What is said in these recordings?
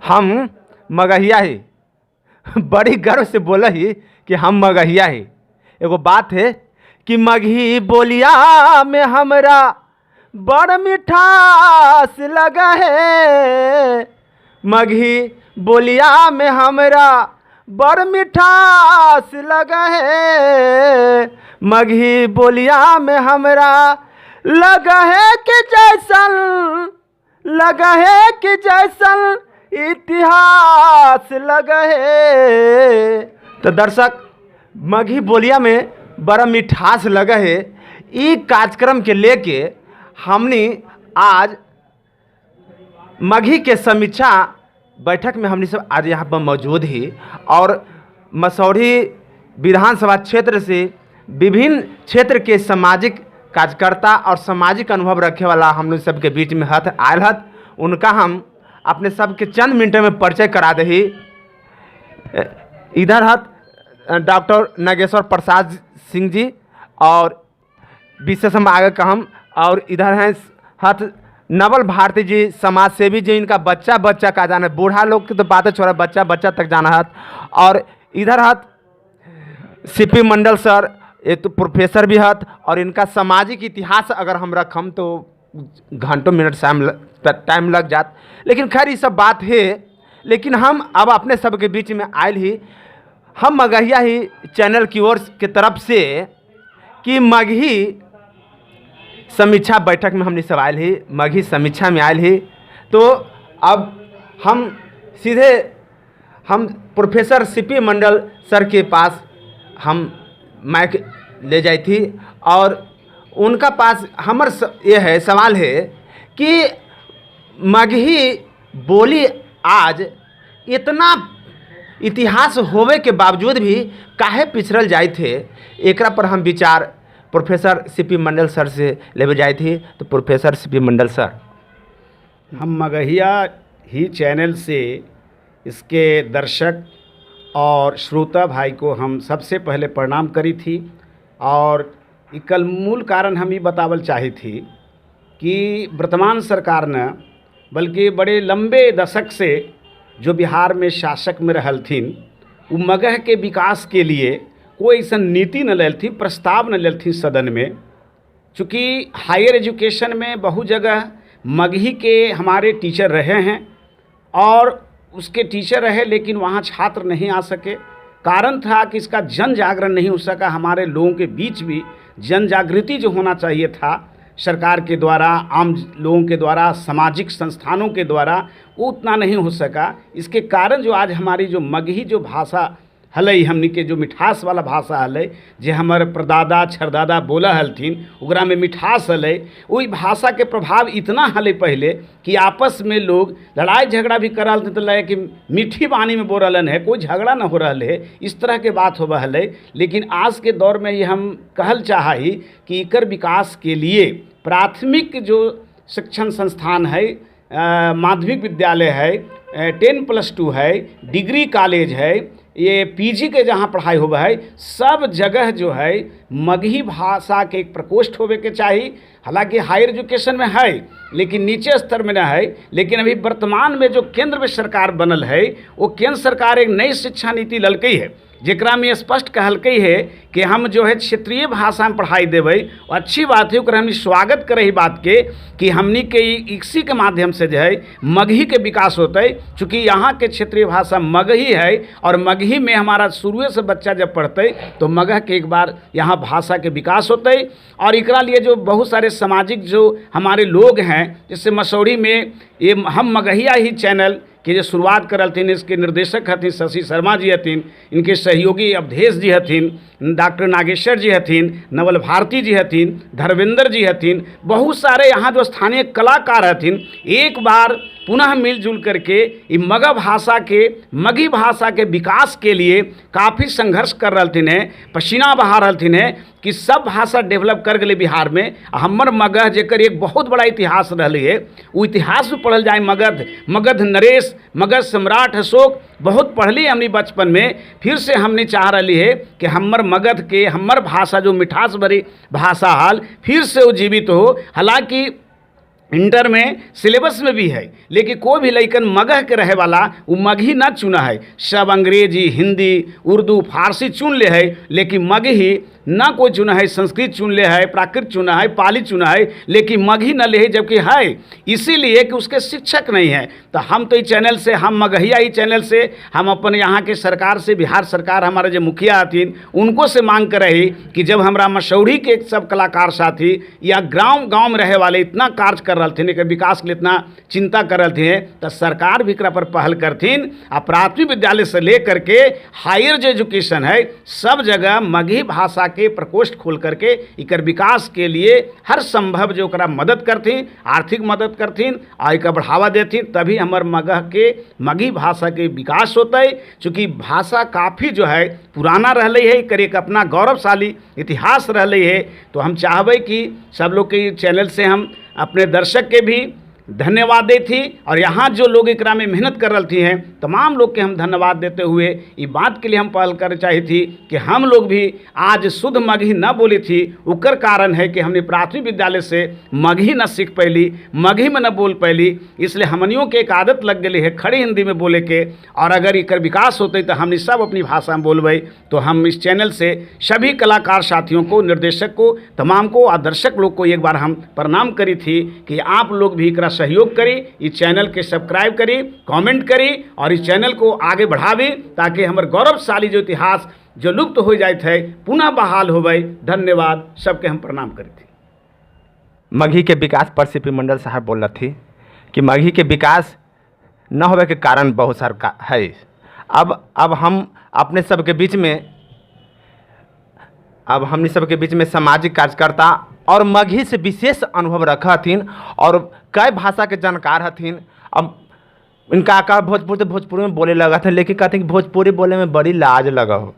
हम मगहिया ही, बड़ी गर्व से बोल ही कि हम मगहिया ही। एगो बात है कि मगही बोलिया में हमरा बड़ मिठास लगा है, मगही बोलिया में हमरा बड़ मिठास लगा है, मगही बोलिया में हमरा लगा है कि जैसन, लगा है कि जैसन इतिहास लगा है। तो दर्शक, मगही बोलिया में बड़ा मिठास लगा है। ई कार्यक्रम के लेके हमनी आज मगही के समीक्षा बैठक में हमनी सब आज यहाँ पर मौजूद ही और मसौढ़ी विधानसभा क्षेत्र से विभिन्न क्षेत्र के सामाजिक कार्यकर्ता और सामाजिक अनुभव रखे वाला हम लोग सबके बीच में हथ आयल हथ। उनका हम अपने सबके चंद मिनटों में परिचय करा दही। इधर हथ डॉक्टर नागेश्वर प्रसाद सिंह जी और विशेष हम आगे कहम, और इधर हैं हथ नवल भारती जी, समाज सेवी जी, इनका बच्चा बच्चा का जाना है, बूढ़ा लोग की तो बातें छोड़ा, बच्चा बच्चा तक जाना हथ। और इधर हथ सीपी मंडल सर, ये तो प्रोफेसर भी हथ और इनका सामाजिक इतिहास अगर हम रखम तो घंटों मिनट टाइम लग जात, लेकिन खैर ये सब बात है। लेकिन हम अब अपने सबके बीच में आयल ही हम मगहिया ही चैनल की ओर के तरफ से कि मगही समीक्षा बैठक में हमने सब आयल ही, मगही समीक्षा में आयल ही। तो अब हम सीधे हम प्रोफेसर सीपी मंडल सर के पास हम माइक ले जाई थी और उनका पास हमर ये है सवाल है कि मगही बोली आज इतना इतिहास होवे के बावजूद भी काहे पिछड़ल जाइत थे, एकरा पर हम विचार प्रोफेसर सीपी मंडल सर से लेवे जाए थी। तो प्रोफेसर सीपी मंडल सर, हम मगहिया ही चैनल से इसके दर्शक और श्रोता भाई को हम सबसे पहले प्रणाम करी थी। और इकल मूल कारण हम ये बतावल चाही थी कि वर्तमान सरकार ने बल्कि बड़े लंबे दशक से जो बिहार में शासक में रहल थीन, वो मगह के विकास के लिए कोई ऐसा नीति न लेलथी, प्रस्ताव न लेलथी सदन में। चूँकि हायर एजुकेशन में बहुत जगह मगही के हमारे टीचर रहे हैं और उसके टीचर रहे, लेकिन वहाँ छात्र नहीं आ सके। कारण था कि इसका जन जागरण नहीं हो सका, हमारे लोगों के बीच भी जन जागृति जो होना चाहिए था सरकार के द्वारा, आम लोगों के द्वारा, सामाजिक संस्थानों के द्वारा, वो उतना नहीं हो सका। इसके कारण जो आज हमारी जो मगही जो भाषा हलै, हमनी के जो मिठास वाला भाषा हलै, जे हमर प्रदादा छरदादा बोला हलथिन, ओकरा में मिठास हलै। ओहि भाषा के प्रभाव इतना हलै पहले कि आपस में लोग लड़ाई झगड़ा भी कर हलथिन तो लगे कि मीठी वाणी में बोल रहलन है, कोई झगड़ा न हो रहा है, इस तरह के बात होबा हलै। लेकिन आज के दौर में ये हम कहल चाही कि एकर विकास के लिए प्राथमिक जो शिक्षण संस्थान है, माध्यमिक विद्यालय है, 10+2 है, डिग्री कॉलेज है, ये पीजी के जहाँ पढ़ाई होबे है, सब जगह जो है मगही भाषा के एक प्रकोष्ठ होवे के चाही। हालांकि हायर एजुकेशन में है लेकिन नीचे स्तर में न है। लेकिन अभी वर्तमान में जो केंद्र में सरकार बनल है, वो केंद्र सरकार एक नई शिक्षा नीति ललकई है, जेकरा में स्पष्ट कहलकै है कि हम जो है क्षेत्रीय भाषा में पढ़ाई देबै। और अच्छी बात है, ओकरा हमनी स्वागत करे ही बात के कि हमनी के इसी के माध्यम से जो है मगही के विकास होतै। चूँकि यहाँ के क्षेत्रीय भाषा मगही है और मगही में हमारा शुरुए से बच्चा जब पढ़तै तो मगह के एक बार यहाँ भाषा के विकास होतै। और एकरा लिए जो बहुत सारे सामाजिक जो हमारे लोग हैं, जैसे मसौढ़ी में ये हम मगहिया ही चैनल के जो शुरुआत करलथिन, इसके निर्देशक हथिन शशि शर्मा जी हथिन, इनके सहयोगी अवधेश जी हथिन, डॉक्टर नागेश्वर जी हथिन, नवल भारती जी हथिन, धर्मेंद्र जी हथिन, बहुत सारे यहाँ जो स्थानीय कलाकार हथिन, एक बार पुनः मिलजुल करके ये मगह भाषा के, मगही भाषा के विकास के लिए काफ़ी संघर्ष कर रहलथिन है, पसीना बहा रहलथिन है कि सब भाषा डेवलप कर गए बिहार में। हमर मगह जेकर एक बहुत बड़ा इतिहास रही है, वो इतिहास में पढ़ल जाए मगध, मगध नरेश, मगध सम्राट अशोक, बहुत पढ़ली हमने बचपन में। फिर से हमने चाह रही है कि हमर मगध के, हमर भाषा जो मिठास भरी भाषा हाल, फिर से वो जीवित हो। हालांकि इंटर में सिलेबस में भी है, लेकिन कोई भी लइकन मगह के रहे वाला वो मगही ना चुना है। सब अंग्रेजी, हिंदी, उर्दू, फारसी चुन ले है, लेकिन मगही ना कोई चुना है। संस्कृत चुन ले है, प्राकृत चुना है, पाली चुना है, लेकिन मगही ना ले है, जबकि है इसीलिए कि उसके शिक्षक नहीं है। तो हम तो इस चैनल से, हम मगहिया ही चैनल से हम अपन यहाँ के सरकार से, बिहार सरकार हमारे जो मुखिया हथिन उनको से मांग कर रही कि जब हमारा मसौढ़ी के सब कलाकार साथी या गाँव गाँव में रहे वाले इतना कार्य कर रहे थे, विकास के लिए इतना चिंता कर रहे थे, तो सरकार भी एकरा पर पहल करथिन आ प्राथमिक विद्यालय से लेकर के हायर जो एजुकेशन है सब जगह मगही भाषा के प्रकोष्ठ खोल करके एकर विकास के लिए हर संभव जो ओकरा मदद करथिन, आर्थिक मदद करथिन आ एकर बढ़ावा देथिन, तभी हमर मगह के मगही भाषा के विकास होतै। चूँकि भाषा काफ़ी जो है पुराना रहलै है, एकर एक अपना गौरवशाली इतिहास रहलै है। तो हम चाहबै कि सब लोग के चैनल से हम अपने दर्शक के भी धन्यवाद देती थी और यहाँ जो लोग एकरा में मेहनत कर रही हैं तमाम लोग के हम धन्यवाद देते हुए ये बात के लिए हम पहल करे चाही थी कि हम लोग भी आज शुद्ध मगही न बोली थी, उकर कारण है कि हमने प्राथमिक विद्यालय से मगही न सीख पैली, मगही में न बोल पैली, इसलिए हमनियों के एक आदत लग गई है खड़ी हिंदी में बोले के। और अगर एकर विकास होते तो हमने सब अपनी भाषा में बोलबै। तो हम इस चैनल से सभी कलाकार साथियों को, निर्देशक को, तमाम को और दर्शक लोग को एक बार हम प्रणाम करी थी कि आप लोग भी एकरा सहयोग करी, इस चैनल के सब्सक्राइब करी, कमेंट करी और इस चैनल को आगे बढ़ावी ताकि हमारे गौरवशाली जो इतिहास जो लुप्त हो जाते है पुनः बहाल होबै। धन्यवाद, सबके हम प्रणाम करी थी। मगही के विकास पर सी पी मंडल साहब बोल रही थी कि मगही के विकास न होवे के कारण बहुत सारा का है। अब हम अपने सबके बीच में, अब हमने सबके बीच में सामाजिक कार्यकर्ता और मगही से विशेष अनुभव रख हथिन और कई भाषा के जानकार हथिन। अब इनका आका भोजपुरी तो भोजपुरी में बोले लगा था, लेकिन कहते हैं कि भोजपुरी बोले में बड़ी लाज लगा हो।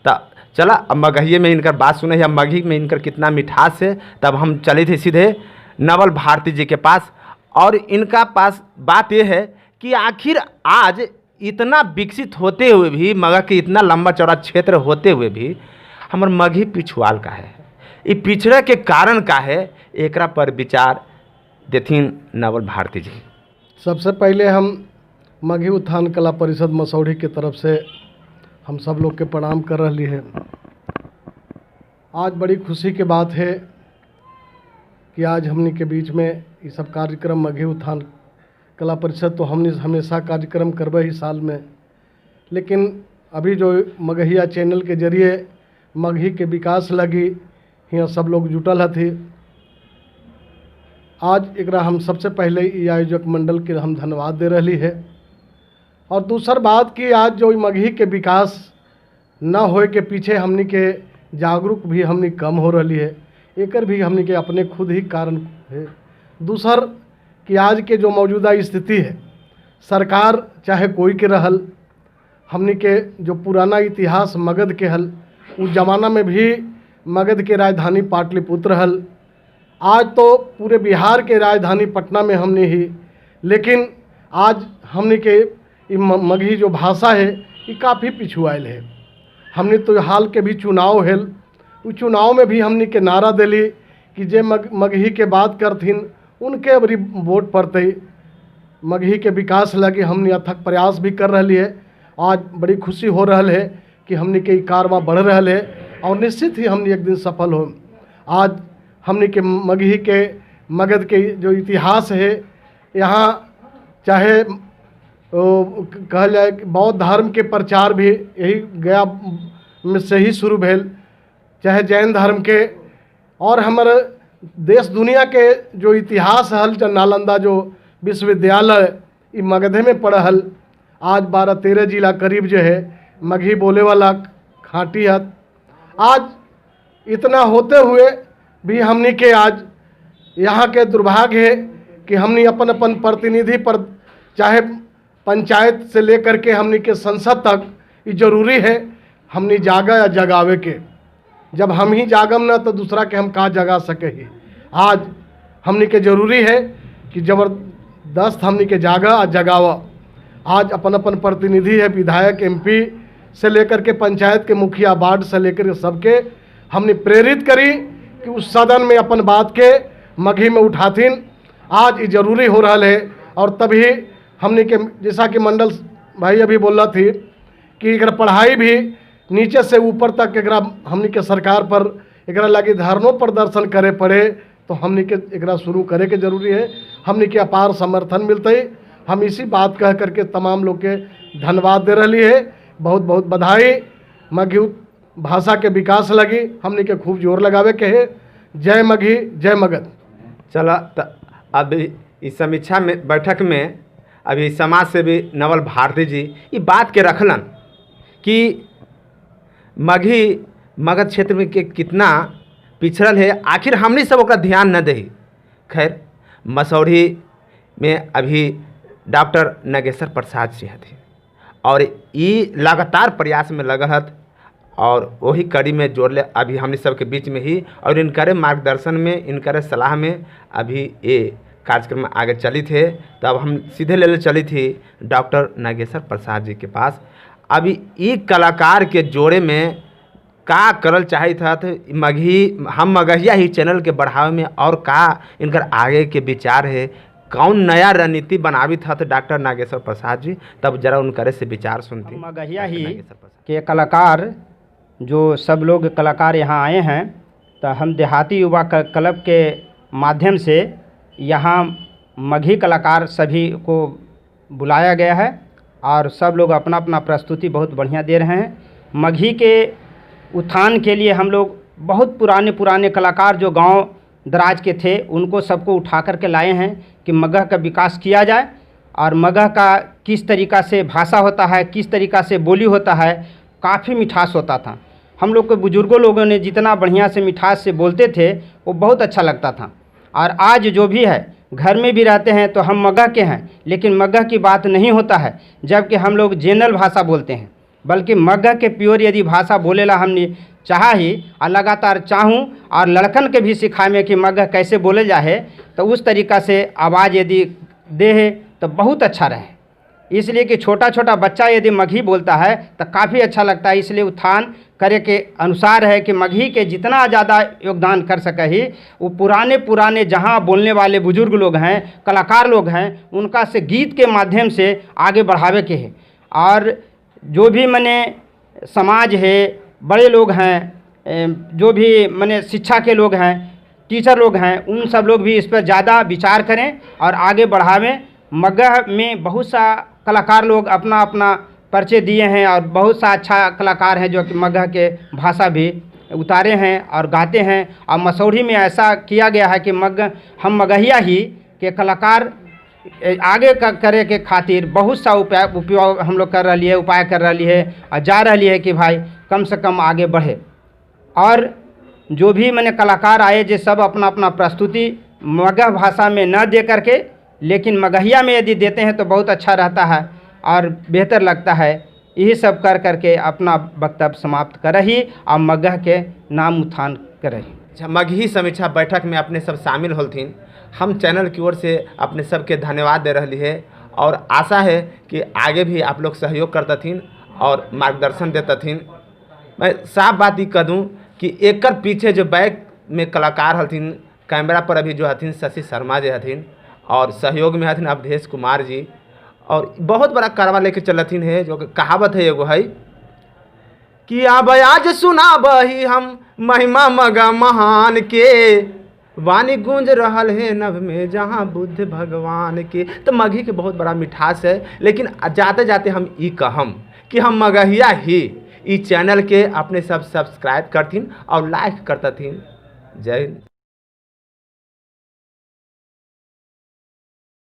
तो चला अब मगही में इनकर बात सुने या मगही में इनकर कितना मिठास है। तब हम चले थे सीधे नवल भारती जी के पास और इनका पास बात यह है कि आखिर आज इतना विकसित होते हुए भी, मगह के इतना लंबा चौड़ा क्षेत्र होते हुए भी हमर मगही पिछुआल का है, ये पिछड़े के कारण का है, एकरा पर विचार देथिन नवल भारती जी। सबसे पहले हम मगही उत्थान कला परिषद मसौढ़ी के तरफ से हम सब लोग के प्रणाम कर रही है। आज बड़ी खुशी के बात है कि आज हमने के बीच में ये सब कार्यक्रम मगही उत्थान कला परिषद तो हमने हमेशा कार्यक्रम करबे ही साल में, लेकिन अभी जो मगहिया चैनल के जरिए मगही के विकास लगी यहाँ सब लोग जुटल हथी। आज एकरा हम सबसे पहले ई आयोजक मंडल के हम धन्यवाद दे रही है। और दूसर बात कि आज जो मगही के विकास न होए के पीछे हमनी के जागरूक भी हमनी कम हो रही है, एकर भी हमनी के अपने खुद ही कारण है। दूसर कि आज के जो मौजूदा स्थिति है, सरकार चाहे कोई के रहल, हमनी के जो पुराना इतिहास मगध के हल, उस जमाना में भी मगध के राजधानी पाटलिपुत्र हल। आज तो पूरे बिहार के राजधानी पटना में हमने ही, लेकिन आज हमने के मगही जो भाषा है ये काफ़ी पिछुआल है। हमने तो हाल के भी चुनाव है, उस चुनाव में भी हमने के नारा दिली कि जे मगही के बात करथिन उनके अबरी वोट पड़ते। मगही के विकास लगी हमने अथक प्रयास भी कर रही है। आज बड़ी खुशी हो रहा है कि हमने के कारवां बढ़ रहा है और निश्चित ही हमने एक दिन सफल हो। आज हमने के मगही के मगध के जो इतिहास है, यहाँ चाहे कहल जाए कि बौद्ध धर्म के प्रचार भी यही गया में से ही शुरू भेल, चाहे जैन धर्म के, और हमारे देश दुनिया के जो इतिहास हल, जो नालंदा जो विश्वविद्यालय ई मगधे में पढ़ल। आज 12-13 जिला करीब जो है मगही बोले वाला खाँटी हत। आज इतना होते हुए भी हमनी के आज यहाँ के दुर्भाग्य है कि हमनी अपन अपन प्रतिनिधि पर चाहे पंचायत से लेकर के हमनी के संसद तक ये जरूरी है हमनी जागा या जगावे के। जब हम ही जागम ना तो दूसरा के हम कहाँ जगा सके ही। आज हमनी के जरूरी है कि ज़बरदस्त हमनी के जागा और जगावा। आज अपन अपन प्रतिनिधि है, विधायक, एमपी से लेकर के पंचायत के मुखिया, वार्ड से लेकर के सबके हमने प्रेरित करी कि उस सदन में अपन बात के मगही में उठाथिन। आज ये जरूरी हो रहा है। और तभी हमने के जैसा कि मंडल भाई अभी बोल रहा थी कि एकरा पढ़ाई भी नीचे से ऊपर तक एकरा हमने के सरकार पर एकरा लगी धरनों प्रदर्शन करे पड़े, तो हमने के एकरा शुरू करे के जरूरी है। हमने के अपार समर्थन मिलते। हम इसी बात कह करके तमाम लोग के धन्यवाद दे रही है। बहुत बहुत बधाई। मगही भाषा के विकास लगी हमने के खूब जोर लगावे के है। जय मगही, जय मगध। चलो तो अभी इस समीक्षा में बैठक में अभी समाज सेवी नवल भारती जी ये बात के रखलन कि मगही मगध क्षेत्र में के कितना पिछड़ल है, आखिर हमने सब ओकरा ध्यान न दही। खैर मसौढ़ी में अभी डॉक्टर नागेश्वर प्रसाद जी हथिन और ये लगातार प्रयास में लगल हथ और वही कड़ी में जोड़ले अभी हमने सबके बीच में ही और इनकरे मार्गदर्शन में, इनकरे सलाह में अभी ये कार्यक्रम आगे चली थे। तब हम सीधे ले ले चली थी डॉक्टर नागेश्वर प्रसाद जी के पास। अभी ये कलाकार के जोड़े में का करल चाही था मगही, हम मगहिया ही चैनल के बढ़ावे में और का इनकर आगे के विचार है, कौन नया रणनीति बनावी था तो डॉक्टर नागेश्वर प्रसाद जी, तब जरा उनकरे से विचार सुनती। मगहिया ही के कलाकार जो सब लोग कलाकार यहाँ आए हैं, तो हम देहाती युवा क्लब के माध्यम से यहाँ मगही कलाकार सभी को बुलाया गया है और सब लोग अपना अपना प्रस्तुति बहुत बढ़िया दे रहे हैं। मगही के उत्थान के लिए हम लोग बहुत पुराने पुराने कलाकार जो गांव दराज के थे उनको सबको उठा कर के लाए हैं कि मगह का विकास किया जाए और मगह का किस तरीक़ा से भाषा होता है, किस तरीक़ा से बोली होता है, काफ़ी मिठास होता था। हम लोग के बुजुर्गों लोगों ने जितना बढ़िया से मिठास से बोलते थे वो बहुत अच्छा लगता था। और आज जो भी है घर में भी रहते हैं तो हम मगह के हैं, लेकिन मगह की बात नहीं होता है, जबकि हम लोग जनरल भाषा बोलते हैं। बल्कि मगह के प्योर यदि भाषा बोलेला हमने चाहा ही और लगातार चाहूँ और लड़कन के भी सिखाए कि मगह कैसे बोले जाए, तो उस तरीक़ा से आवाज़ यदि दे है तो बहुत अच्छा रहे। इसलिए कि छोटा छोटा बच्चा यदि मगही बोलता है तो काफ़ी अच्छा लगता है। इसलिए उत्थान करे के अनुसार है कि मगही के जितना ज़्यादा योगदान कर सके ही वो पुराने पुराने जहाँ बोलने वाले बुजुर्ग लोग हैं, कलाकार लोग हैं, उनका से गीत के माध्यम से आगे बढ़ावे के है। और जो भी मने समाज है, बड़े लोग हैं, जो भी मने शिक्षा के लोग हैं, टीचर लोग हैं, उन सब लोग भी इस पर ज़्यादा विचार करें और आगे बढ़ावें। मगह में बहुत सा कलाकार लोग अपना अपना परिचय दिए हैं और बहुत सा अच्छा कलाकार हैं जो कि मगह के भाषा भी उतारे हैं और गाते हैं। और मसौढ़ी में ऐसा किया गया है कि मगह, हम मगहिया ही के कलाकार आगे करे के खातिर बहुत सा उपाय उपयोग हम लोग कर रही है, उपाय कर रही है और जा रही है कि भाई कम से कम आगे बढ़े। और जो भी मैंने कलाकार आए जो सब अपना अपना प्रस्तुति मगह भाषा में न दे करके, लेकिन मगहिया में यदि देते हैं तो बहुत अच्छा रहता है और बेहतर लगता है। यही सब कर करके अपना वक्तव्य समाप्त कर रही और मगह के नाम उत्थान कर रही। अच्छा, मगही समीक्षा बैठक में अपने सब शामिल होलथिन। हम चैनल की ओर से अपने सबके धन्यवाद दे रही है और आशा है कि आगे भी आप लोग सहयोग करतथिन और मार्गदर्शन देतथिन। मैं साफ बात ये कह दूँ कि एकर पीछे जो बैक में कलाकार हथिन, कैमरा पर अभी जो हथिन शशि शर्मा जी हथिन और सहयोग में हथिन अवधेश कुमार जी, और बहुत बड़ा कारवा लेके चलथिन है। जो कहावत है एगो है कि अब आज सुनाबही हम महिमा मगा महान के, वाणी गूंज रहल है नभ में जहाँ बुद्ध भगवान के। तो मगही के बहुत बड़ा मिठास है, लेकिन जाते जाते हम ई कहम कि हम मगहिया ही ई चैनल के अपने सब सब्सक्राइब करथिन और लाइक करतथिन। जय हिंद।